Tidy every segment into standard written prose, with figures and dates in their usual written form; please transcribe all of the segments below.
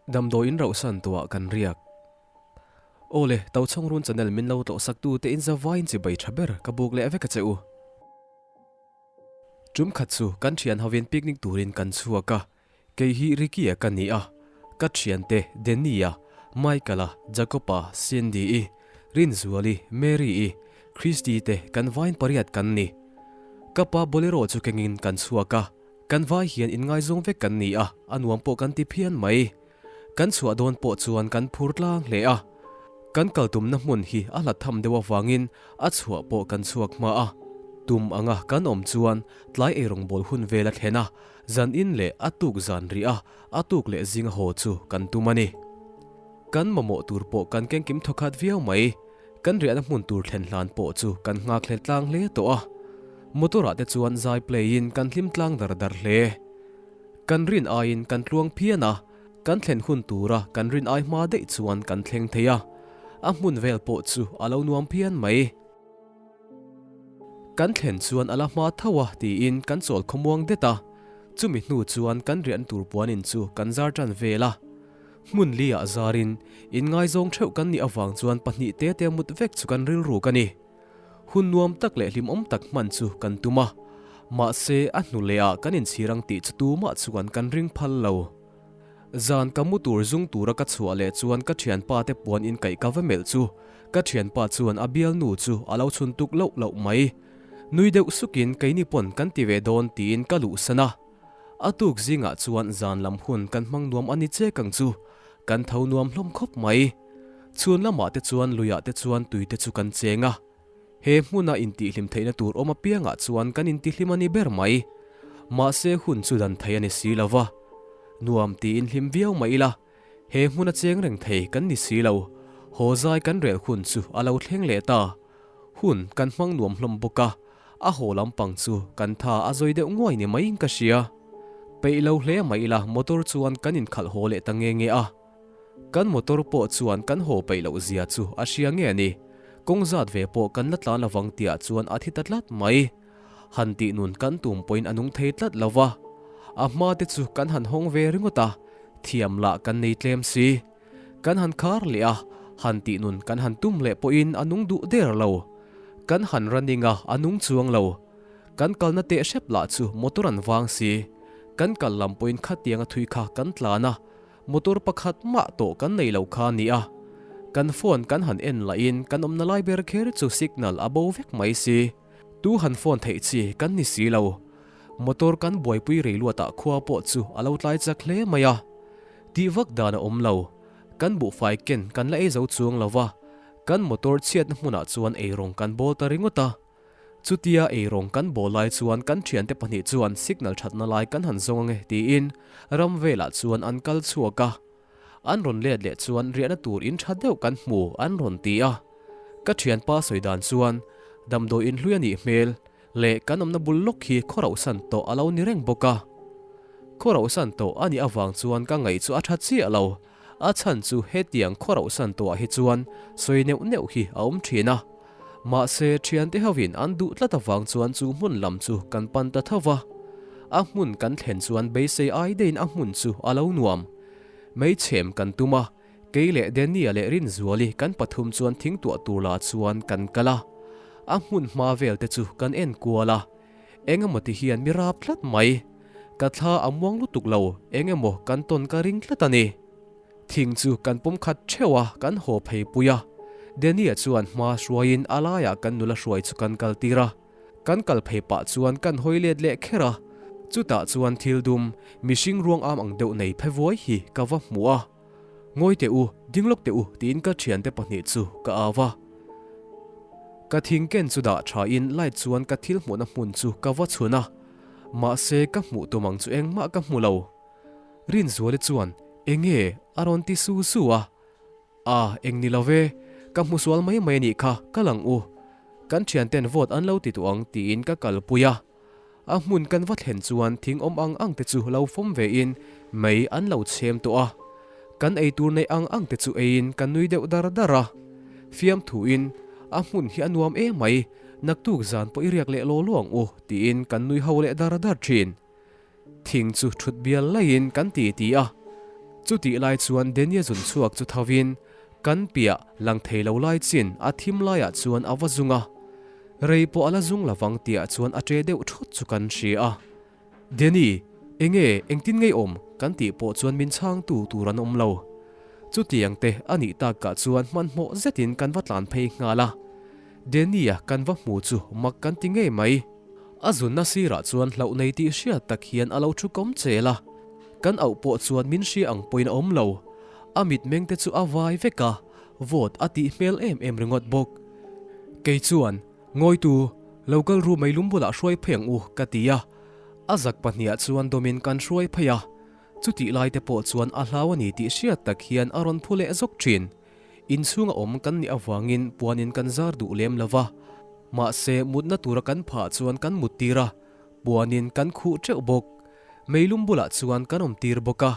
Damdawiin rauhsan tuah kan riak. Aw le, Tochhawng Run channel min lo tlawhsak tu te in zavaiin chibai tha ber ka buk leh vek a che u. Tum khat chu kan thian hovin picnic turin kan chhuak a, kei hi Ricky-a ka ni a, ka thiante Danny-a, Michael-a, Jacob-a, Cindy-i, Rinzuali, Mary-i, Christy te kan vain pariat kan ni. Ka pa Bolero chu kengin kan chhuak a, Kan vai hian inngaizawng vek kan ni a, a nuam pawh kan ti phian mai. Kan chhuah dawn pawh chuan kan phur tlang hle a. Kan kal tumna hmun hi a hlat tham deuh avangin a chhuah pawh kan chhuak hma a. Tum anga kan awm chuan tlai eirawngbawl hun vel a thlen a, zan in leh a tuk zan rih a, a tuk leh zinga haw chu kan tum a ni. Kan mamawh tur pawh kan kengkim thawkhat viau mai. Kan riahna hmun tur thlen hlan pawh chu kan nghakhlel tlang hle tawh a, motor ah te chuan zai play in kan hlim tlang dar dar hle. Kan rin aiin kan tluang phian a, kan thlen hun tura kan rin ai hma daih chuan kan thleng thei a, a hmun vel pawh chu a lo nuam phian mai. Kan thlen chuan a la hma tho a tiin kan chawl khawmuang det a, chumi hnu chuan kan riahna tur puanin chu kan zar tan vel a. Hmun li ah zarin inngaizawng theuh kan nih avang chuan pahnih te te mut vek chu kan rilru ka ni. Hun nuam tak leh hlimawm tak hman chu kan tum a, mahse a hnu leh ah kan inchhir ang tih chu tumah chuan kan ring phal lo. Zan ka mu tur zung tura ka chhuah leh chuan ka thianpa te puan inkaih ka va melh chu ka thianpa chuan a bialnu chu a lo chhun tuk loh loh mai. Nui deuh sukin keini pawn kan ti ve dawn tiin ka luhsan a. A tuk zingah chuan zan lam hun kan hmang nuam a ni chek ang chu, kan tho nuam hlawm khawp mai. Chhun lamah te chuan luiah te chuan tui te chu kan cheng a. He hmuna intihhlim theihna tur awm apiangah chuan kan intihlim a ni ber mai. Mahse hun chu dan thei a ni si lo va. Nuam tiin hlim viau mai ila, he hmuna cheng reng thei kan ni si lo. Haw zai kan rel hun chu a lo thleng leh ta. Hun kan hmang nuam hlawm bawk a, A haw lampang chu kan tha a zawi deuh nguai ni maiin ka hria. Peih lo hle mai ila motor chuan kan inkhalh haw leh ta nge nge a. Kan motor pawh chuan kan haw peih loh zia chu a hria nge ni. Kawng zat ve pawh kan la tlan lovang tihah chuan a thi ta tlat mai. Han tih nun kan tum pawhin a nung thei tlat lo va. A hma te chu kan han hawng ve ringawt a, thiam lah kan nei tlem si. Kan han khar leh a, han tih nun kan han tum leh pawhin a nung duh der lo. Kan han running a, a nung chuang lo. Kan kalna teh hrep lah chu motor an vang si. Kan kal lam pawhin khatiang a thui kha kan tlan a, motor pakhat mah tawh kan nei lo kha a ni a. Kan phone kan han en lahin kan awmna lai ber kher chu signal a bo vek mai si. Tu han phone theih chi kan ni si lo. Motor kan buaipui rei luatah khua pawh chu a lo tlai chak hle mai a. Tih vak dan a awm lo. Kan buhfai ken kan la ei zo chuang lo va, kan motor chhiatna hmunah chuan eirawng kan bawl ta ringawt a. Chutia eirawng kan bawl lai chuan kan thiante pahnih chuan signal thatna lai kan han zawng ange tiin ram velah chuan an kal chhuak a. An rawn let leh chuan riahna tur in tha deuh kan hmu an rawn ti a. Ka thianpa sawi dan chuan damdawi inhlui a nih hmel leh kan awmna bul lawk hi khawrauhsan tawh a lo ni reng bawk a. Khawrauhsan tawh a nih avang chuan ka ngaih chu a tha chiah lo. A chhan chu hetiang khawrauhsan tawhah hi chuan sawi neuh neuh hi a awm thin a. Mahse thiante hovin an duh tlat avang chuan chu hmun lam chu kan pan ta tho va. A hmun kan thlen chuan beisei ai deihin a hmun chu a lo nuam. Meichhem kan tum a, Kei leh Danny-a leh Rinzuali kan pathum chuan thingtuah tur lah chuan kan kal a, a hmun hma vel te chu kan en kual a, eng emaw ti hian mi rap tlat mai. Ka thla a muang lutuk lo, eng emaw kan tawn ka ring tlat a ni. Thing chu kan pawm khat theuh a, kan haw phei pui a. Danny-a chuan hma hruaiin a laiah kan nula hruai chu kan kal tir a. Kan kal phei pah chuan kan hawi let leh kher a, chutah chuan thil dum, mihring ruang am ang deuh nei phe vuai hi ka va hmu a. Ngawi teh u, ding lawk teh u tiin ka thiante pahnih chu ka au a. Ka thing ken chu dah tha in light chuan ka thil hmuhna hmun chu ka va chhun a, mahse ka hmuh tum ang chu engmah ka hmu lo. Rinzuali chuan enge a rawn ti su su a, A, eng ni lo ve, ka hmu sual mai mai a nih kha, kal ang u. Kan thianten vote an lo ti duh ang tiin ka kalpui a. A hmun kan va thlen chuan thing awm ang ang te chu lo fawm ve in mei an lo chhem tawh a. Kan ei tur neih ang ang te chu eiin kan nui deuh dar dar a. Fiamthu in, A hmun hi a nuam em mai, naktuk zan pawh i riak leh law law ang u tiin kan nui ho leh dar dar thin. Thing chu thut bial laiin kan ti ti a. Chutih lai chuan Dania zun chhuak chu tho in kan piah lang thei lo lai chin a thim laiah chuan a va zung a. Rei pawh a la zung lovang tihah chuan a ṭe deuh ṭhawt chu kan hria a. Danny, enge engtin ngei awm kan tih pawh chuan min chhangtu tur an awm lo. Chutiang te a nih takah chuan hmanhmawh zetin kan va tlan phei nghal a. Danny-a kan va hmu chu mak kan ti ngei mai. A zunna sirah chuan hlauh nei tih hriat tak hian a lo thu kawm chel a. Kan auh pawh chuan min hria ang pawhin a awm lo. A mitmeng te chu a vai vek a, vawt a tih hmel em em ringawt bawk. Kei chuan, Ngawitu, lo kal ru mai lum bulah hruai phei ang u, ka ti a. A zak pahniah chuan dawmin kan hruai phei a. Chutih lai te pawh chuan a hlau a ni tih hriat tak hian a rawn phu leh zawk thin. Inchhunga awm kan nih avangin puanin kan zar duh lem lo va. Mahse, mutna tura kan phah chuan kan mut tir a, puanin kan khuh teuh bawk. Meilum bulah chuan kan awm tir bawk a.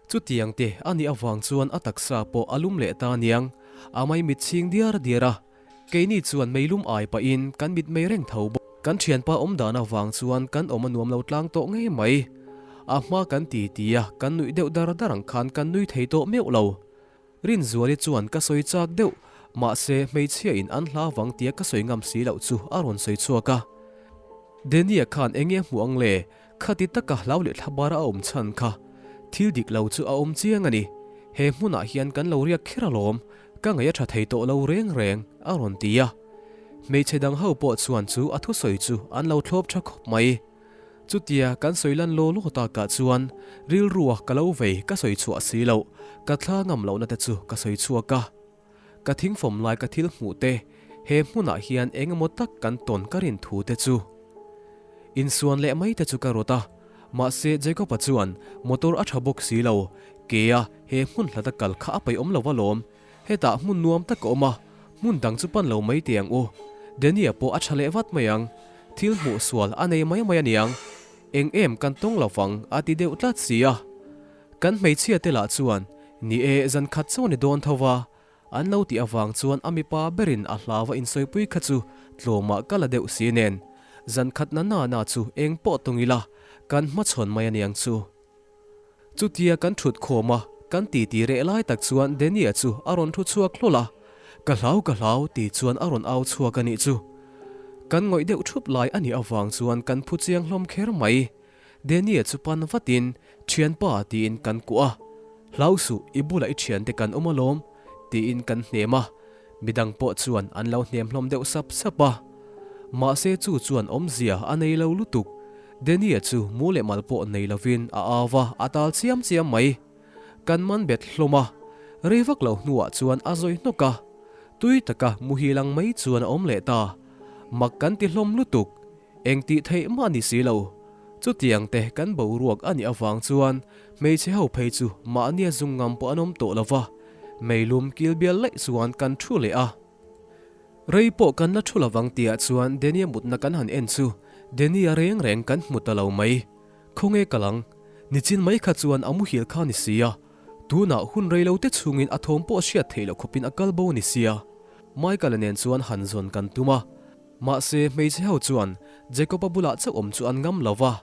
Chutiang te a nih avang chuan a taksa pawh a lum leh ta aniang, a maimit chhing diar diar a. Keini chuan meilum ai pahin kan mit mei reng tho bawk. Kan thianpa awm dan avang chuan kan awm a nuam lo tlang tawh ngei mai. A hma kan ti ti a, kan nuih deuh dar dar ang khan kan nui thei tawh meuh lo. Rinzuali chuan ka sawi chak deuh, mahse hmeichhia in an hla vang tia ka sawi ngam si loh chu a rawn sawi chhuak a. Denia khan enge hmuh ang le? Khati taka hlau leh thlabar a awm chhan kha thil dik lo chu a awm chiang a ni. He hmunah hian kan lo riak kher alawm, ka ngaih a tha thei tawh lo reng reng, a rawn ti a. Hmeichhe dang ho pawh chuan chu a thusawi chu an lo thlawp tha khawp mai. Chutia kan sawi lan law law takah chuan rilrua ka lo vei ka sawi chhuah si loh, ka thla ngam lohna te chu ka sawi chhuak a. Ka thingfawm lai ka thil hmuh te, he hmunah hian eng emaw tak kan tawn ka rin thu te chu. Insuan leh mai te chu ka rawt a, mahse Jacob-a chuan motor a tha bawk si lo, kea he hmun hlata kal kha a peih awm lo alawm, hetah hmun nuam tak a awm a, hmun dang chu pan lo mai teh ang u. Danny-a pawh a tha leh vat mai ang, thil hmuh sual a nei mai mai aniang, eng em kan tawng lo vang a ti deuh tlat si a. Kan hmeichhia te lah chuan, Ni e, zan khat chu a ni dawn tho va, an lo tih avang chuan a mipa berin a hlau a insawipui kha chu tlawmah ka la deuh si nen, zan khat na na na chu eng pawh tawng ila, kan hmachhawn mai aniang chu. Chutia kan thut khawm a, kan titi reh lai tak chuan Danny-a chu a rawn thu chhuak hlawl a, Ka hlau, ka hlau, ti chuan a rawn au chhuak a nih chu. Kan ngawih deuh thup lai a nih avang chuan kan phu chiang hlawm kher mai. Danny-a chu pan vatin, Thianpa, tiin kan kuah a. Hlau suh, i bulah i thiante kan awm alawm, tiin kan hnem a. Midang pawh chuan an lo hnem hlawm deuh sap sap a. Mahse chu chuan awmzia a nei lo lutuk. Danny-a chu mu leh mal pawh nei lovin a au va, a tal chiam chiam mai. Kan man bet hlawm a, rei vak lo hnuah chuan a zawi hnawk a. Tui taka muhil ang mai chuan a awm leh ta. Mak kan ti hlawm lutuk. Eng tih theih mah ni si lo. Chutiang te kan boruak a nih avang chuan hmeichhe ho phei chu mahnia zung ngam pawh an awm tawh lo va, meilum kil bial laih chuan kan thu leh a. Rei pawh kan la thu lovang tihah chuan Danny-a mutna kan han en chu Danny-a reng reng kan hmu ta lo mai. Khawnge ka lang? Nichin mai kha chuan a muhil kha ni si a, tunah hun rei lo te chhungin a thawm pawh hriat theih loh khawpin a kal bo ni sia. Michael-a nen chuan han zawn kan tum a. Mahse, hmeichhe ho chuan Jacob-a bulah chauh awm chu an ngam lo va,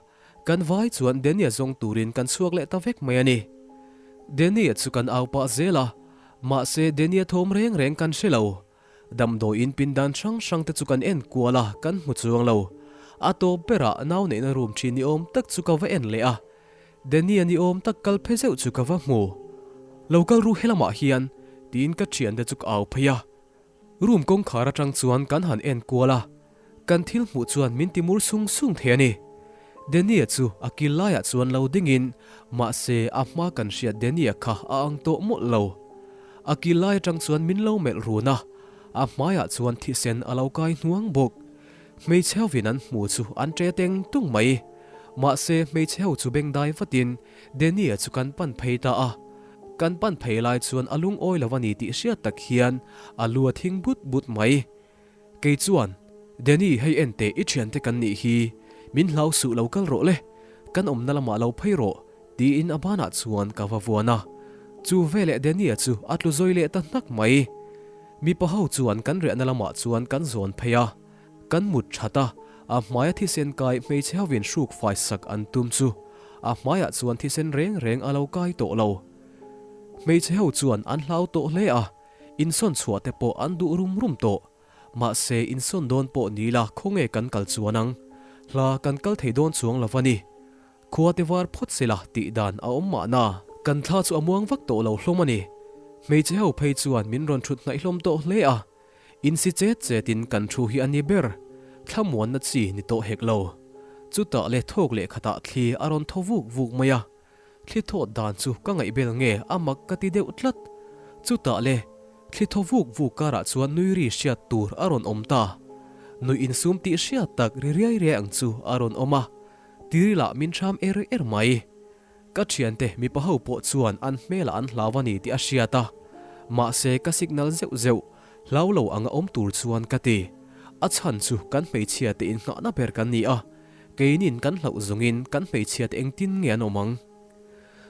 kan vai chuan Danny-a zawng turin kan chhuak leh ta vek mai a ni. Danny-a chu kan au pah zel a, mahse Danny-a thawm reng reng kan hre lo. Damdawiin pindan hrang hrang te chu kan en kual a, kan hmu chuang lo. A tawp berah nau neihna room thin ni awm tak chu ka va en leh a, Danny-a ni awm tak kal phe zeuh chu ka va hmu. Lo kal ru helamah hian, tiin ka thiante chu ka au phei a. Room kawngkhar atang chuan kan han en kual a, kan thil hmuh chuan min ti mur sung sung thei a ni. Danny-a chu a kil laiah chuan lo dingin, mahse a hma kan hriat Danny-a kha a ang tawh mawlh lo. A kil lai atang chuan min lo melh run a, a hmaiah chuan thisen a lo kai hnuang bawk. Hmeichhe hovin an hmu chu an ṭe teng tung mai. Mahse hmeichhe ho chu bengdai vatin Danny-a chu kan pan phei ta a. Kan pan phei lai chuan a lungawi lo a ni tih hriat tak hian a lu a thing but but mai. Kei chuan, Danny hei en teh i thiante kan nih hi, min hlau suh lo kal rawh le, kan awmna lamah lo phei rawh, tiin a banah chuan ka va vuan a. Chu veleh Danny-a chu a tlu zawi leh ta hnak mai. Mipa ho chuan kan riahna lamah chuan kan zawn phei a. Kan mut that a, a hmaia thisen kai hmeichhe hovin hruk fai sak an tum chu a hmaiah chuan thisen reng reng a lo kai tawh lo. Hmeichhe ho chuan an hlau tawh hle a, insawn chhuah te pawh an duh rum rum tawh. Mahse, insawn dawn pawh ni la khawnge kan kal chuan ang? Hla kan kal thei dawn chuang lo va ni. Khua te var phawt se la tih dan a awm mahna. Kan thla chu a muang vak tawh lo hlawm a ni. Hmeichhe ho phei chuan min rawn thut hnaih hlawm tawh hle a. Insi chet chetin kan thu hi a ni ber. Thlamuanna chi ni tawh hek lo. Chutah le thawk leh khatah thli a rawn thaw vuk vuk mai a. Thli thawt dan chu ka ngaihbel nge a mak ka ti deuh tlat. Chutah le, thli thaw vuk vuk karah chuan nui ri hriat tur a rawn awm ta. Nui insum tih hriat tak ri riai riai ang chu a rawn awm a, tirilah min hram er er mai. Ka thiante mipa ho pawh chuan an hmelah an hlau a ni tih a hriat a, mahse ka signal zeuh zeuh, hlau lo anga awm tur chuan ka ti. A chhan chu kan hmeichhia te innghahna ber kan ni a, Keinin kan hlauh zawngin kan hmeichhiate engtin nge an awm ang?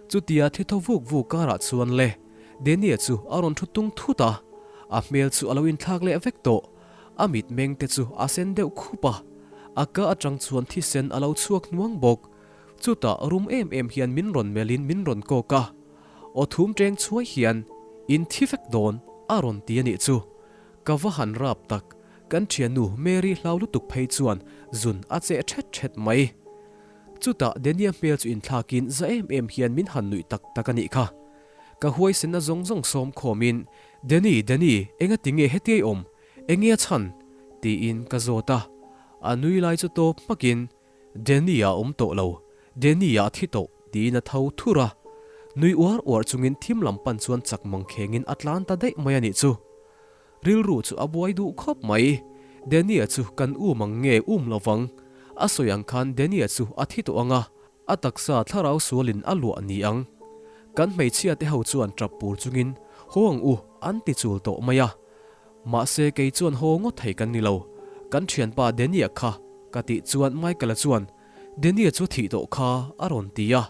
Chutia thi thaw vuk vuk karah chuan le, Denie chu a rawn thu tung thut a, a hmel chu a lo inthlak leh vek tawh. A mitmeng te chu a sen deuh khup a, a ka atang chuan thisen a lo chhuak hnuang bawk. Chutah rum em em hian min rawn melhin min rawn kawk a, aw thum teng chhuai hian, In thi vek dawn, a rawn ti a nih chu. Ka va han rap tak, kan thiannu Mary hlau lutuk phei chuan zun a cheh thet thet mai. Chutah Dania hmel chu inthlakin za em em hian min han nuih tak tak a nih kha. Ka huaisenna zawng zawng sawm khawmin, Danny, Danny, enga tinge hetiai awm? Enge a chhan? tiin ka zawt a. A nui lai chu tawp hmakin, Danny a awm tawh lo, Danny a thi tawh, tiin a tho thur a. Nui uar uar chungin thim lam pan chuan chak mangkhengin a tlan ta daih mai a nih chu. Rilru chu a buai duh khawp mai. Danny-a chu kan um ang nge um lo vang? A sawi ang khan Danny-a chu a thi tawh ang a, a taksa thlarau sualin a luah ni ang. Kan hmeichhia te ho chuan tap pur chungin haw ang u an ti chul tawh mai a. Mahse kei chuan haw ngawt thei kan ni lo. Kan thianpa Danny-a kha ka tih chuan Michael-a chuan Danny-a chu a thih tawh kha a rawn ti a.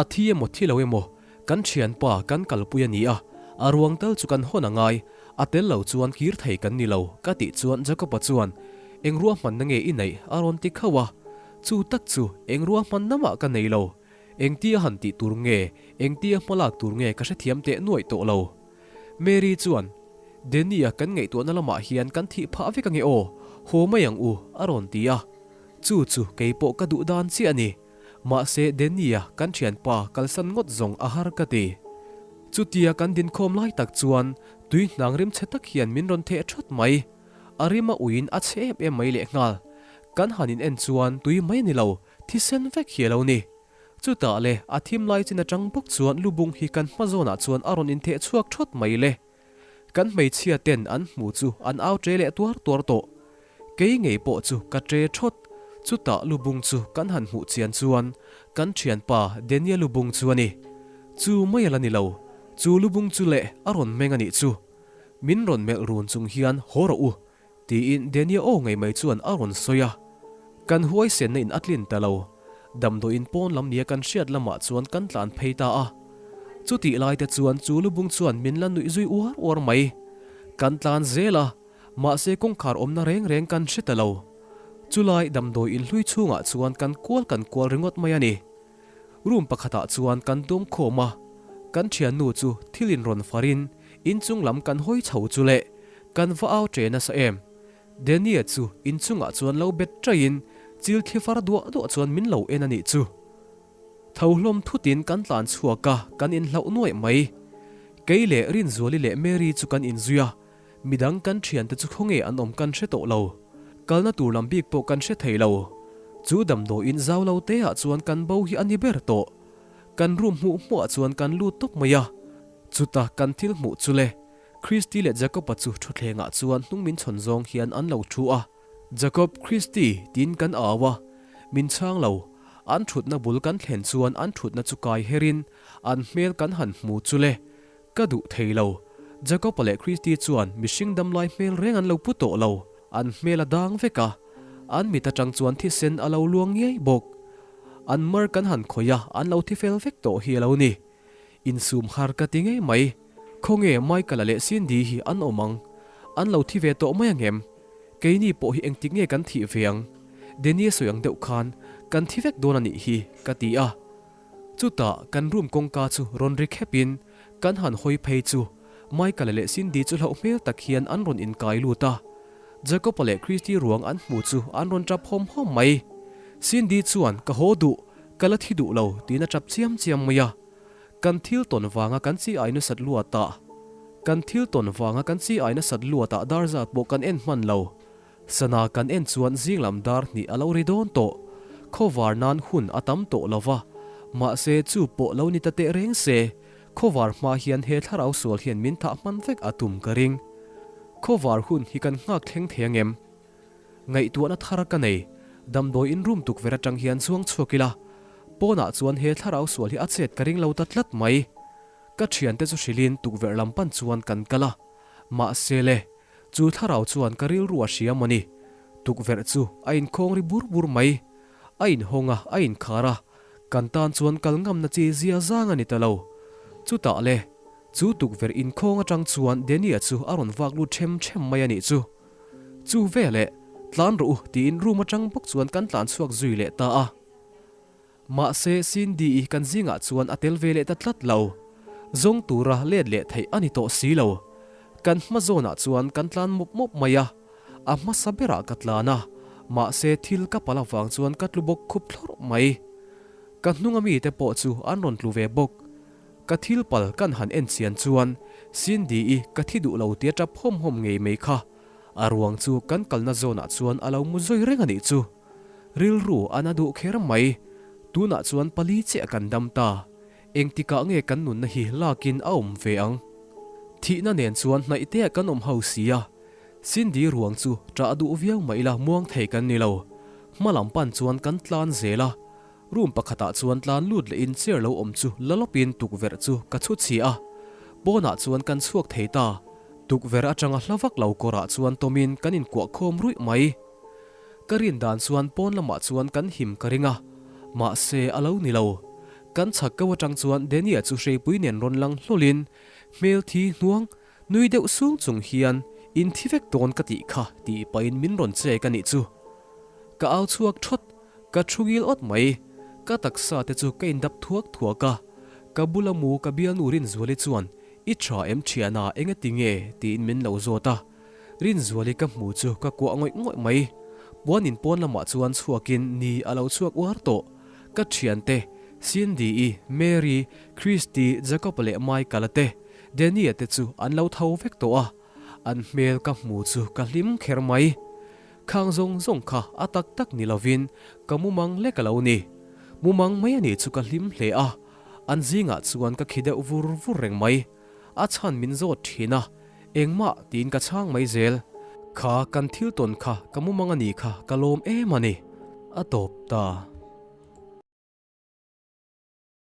A thi emaw thi lo emaw, kan thianpa kan kalpui a ni a, a ruang tal chu kan hawn a ngai, a tel lo chuan kir thei kan ni lo, ka tih chuan Jacob-a chuan, Eng ruahmanna nge i neih? a rawn ti khauh a. Chu tak chu eng ruahmanna mah ka nei lo. Engtia han tih tur nge, engtia hma lak tur nge ka hrethiam teh nuaih tawh lo. Mary chuan, Danny-a kan ngaihtuahna lamah hian kan thih phah vek ange aw, haw mai ang u, a rawn ti a. Chu chu kei pawh ka duh dan chiah a ni. Mahse Danny-a kan thianpa kalsan ngawt zawng a har ka ti. Chutia kan dinkhawm lai tak chuan tui hnang rim chhe tak hian min rawn theh thawt mai. A rim a uiin a chhe em em mai lehnghal. Kan han in en chuan tui mai a ni lo, thisen vek hi a lo ni. Chutah le a thim lai chin atang bawk chuan lubung hi kan hma zawnah chuan a rawn intheh chhuak thawt mai le. Kan hmeichhia ten an hmu chu an au ṭe leh tuar tuar tawh. Kei ngei pawh chu ka ṭe ṭhawt. Chutah lubung chu kan han hmuh chian chuan kan ṭhianpa Daniel lubung chu a ni. Chu mai a la ni lo. Chu lubung chu leh a rawn meng a nih chu. Min rawn melh run chung hian haw rawh u, tiin Daniel aw ngei mai chuan a rawn sawi a. Kan huaisenna in a tlin ta lo. Damdawiin pawn lam nia kan hriat lamah chuan kan tlan phei ta a. Chutih lai te chuan chu lubung chuan min la nuih zui uar uar mai. Kan tlan zel a, mahse kawngkhar awmna reng reng kan hre ta lo. Chulai damdawiin hlui chhungah chuan kan kual kan kual ringawt mai a ni. Room pakhatah chuan kan tum khawm a, kan thiannu chu thil in rawn farin inchung lam kan hawi chho chu le, kan va au ṭe nasa em. Danny-a chu inchungah chuan lo bet ṭaihin chil thli far duah duah chuan min lo en a nih chu. Tho hlawm thutin kan tlan chhuak a, kan inhlauh nuaih mai. Kei leh Rinzuali leh Mary chu kan inzui a, midang kan thiante chu khawnge an awm kan hre tawh lo. Kalna tur lam bik pawh kan hre thei lo. Chu damdawiin zau lo te ah chuan kan bo hi a ni ber tawh. Kan room hmuh hmuah chuan kan lut tawp mai a. Chuta kan thil hmuh chu le, Christy leh Jacob-a chu thutthlengah chuan hnung min chhawn zawng hian an lo thu a. Jacob, Christy, tiin kan au a, min chhang lo. An thutna bul kan thlen chuan an thutna chu kai herin an hmel kan han hmu chu le. Ka duh thei lo. Jacob-a leh Christy chuan mihring damlai hmel reng an lo pu tawh lo. An hmel a dang vek a, an mit atang chuan thisen a lo luang ngei bawk. An mar kan han khawih a, an lo thi fel vek tawh hi a lo ni. Insum har ka ti ngei mai. Khawnge Michael-a leh Cindy hi an awm ang? An lo thi ve tawh mai angem? Keini pawh hi engtik nge kan thih ve ang? Danny-a sawi ang deuh khan kan thi vek dawn a nih hi, ka ti a. Chutah kan room kawngka chu rawn ri khepin Kan han hawi phei chu Michael-a leh Cindy chu hlauh hmel tak hian an rawn inkai lut a. Jacob-a leh Christy ruang an hmu chu an rawn tap hawm hawm mai. Cindy chuan, Ka haw duh, ka la thi duh lo, tiin a tap chiam chiam mai a. Kan thil tawn vanga kan chi ai nasat luatah Kan thil tawn vanga kan chi ai nasat luatah dar zat pawh kan en hman lo. Sana kan en chuan zing lam dar hnih a lo ri dawn tawh. Khawvar nan hun a tam tawh lo va, mahse chu pawh lo ni ta teh reng se, khawvar hma hian he thlarau sual hian min thah hman vek a tum ka ring. Khawvar hun hi kan nghak thleng thei angem? Ngaihtuahna thar ka nei, damdawi in room tukverh atang hian chuang chhuak ila, pawnah chuan he thlarau sual hi a chet ka ring lo ta tlat mai. Ka thiante chu hrilhin tukverh lam pan chuan kan kal a, mahse le, Chu thlarau chuan ka rilru a hria maw ni? Tukverh chu a inkhawng ri bur bur mai. A inhawng a, a inkhar a, kan tan chuan kal ngamna chi zia zang a ni ta lo. Chutah le, chu tukverh inkhawng atang chuan Danny-a chu a rawn vak lut ṭhem ṭhem mai a nih chu. Chu veleh, tlan rawh u tiin room atang bawk chuan kan tlan chhuak zui leh ta a. Mahse, Cindy-i kan zingah chuan a tel ve leh ta tlat lo. Zawng tura let leh theih a ni tawh si lo. Kan hma zawnah chuan kan tlan mawp mawp mai a, a hmasa berah ka tlan a, mahse thil ka palh avang chuan ka tlu bawk khup thlawrh mai. Ka hnunga mite pawh chu an rawn tlu ve bawk. Ka thil pal kan han en chian chuan Cindy-i ka thi duh lo tia tap hawm hawm ngei mai kha. A ruang chu kan kalna zawnah chuan a lo mu zawi reng a nih chu. Rilru a na duh kher mai. Tunah chuan pali chiah kan dam ta. Engtikah nge kan nunna hi lakin a awm ve ang? Thihna nen chuan hnaih te kan awm ho si a. Cindy ruang chu ṭah duh viau mah ila muang thei kan ni lo. Hma lam pan chuan kan tlan zel a. Room pakhatah chuan tlan lut lehin chair lo awm chu la lawpin tukverh chu ka chhu chhia a. Pawnah chuan kan chhuak thei ta. Tukverh atanga hla vak lo kawrah chuan tawmin kan inkuah khawm ruih mai. Ka rin dan chuan pawn lamah chuan kan him ka ring a, mahse a lo ni lo. Kan chhak ko atang chuan Danny-a chu hreipui nen rawn lang hlawlin hmel thi hnuang nui deuh sung chung hian in thi vek dawn ka tih kha tih pahin min rawn chek a nih chu. Ka au chhuak thawt, ka thu ngil awt mai. Ka taksa te chu ka indap thuak thuak a, ka bula mu ka bialnu Rinzuali chuan I tha em thiana engati nge tiin min lo zawt a. Rinzuali ka hmu chu ka kuah ngawih ngawih mai. Puan in pawn lamah chuan chhuakin ni a lo chhuak uar tawh. Ka thiante, Cindy-i, Mary, Christy, Jacob-a leh Michael-a te, Danny-a te chu an lo tho vek tawh a. An hmel ka hmu chu ka hlim kher mai. Khang zawng zawng kha a tak tak ni lovin ka mumang lek a lo ni. Mumang mai a nih chu ka hlim hle a. An zingah chuan ka khi deuh vur vur reng mai. A chhan min zawt thin a, engmah tiin ka chhang mai zel. Kha kan thil tawn kha ka mumang a ni kha ka lawm em a ni. A tawp ta.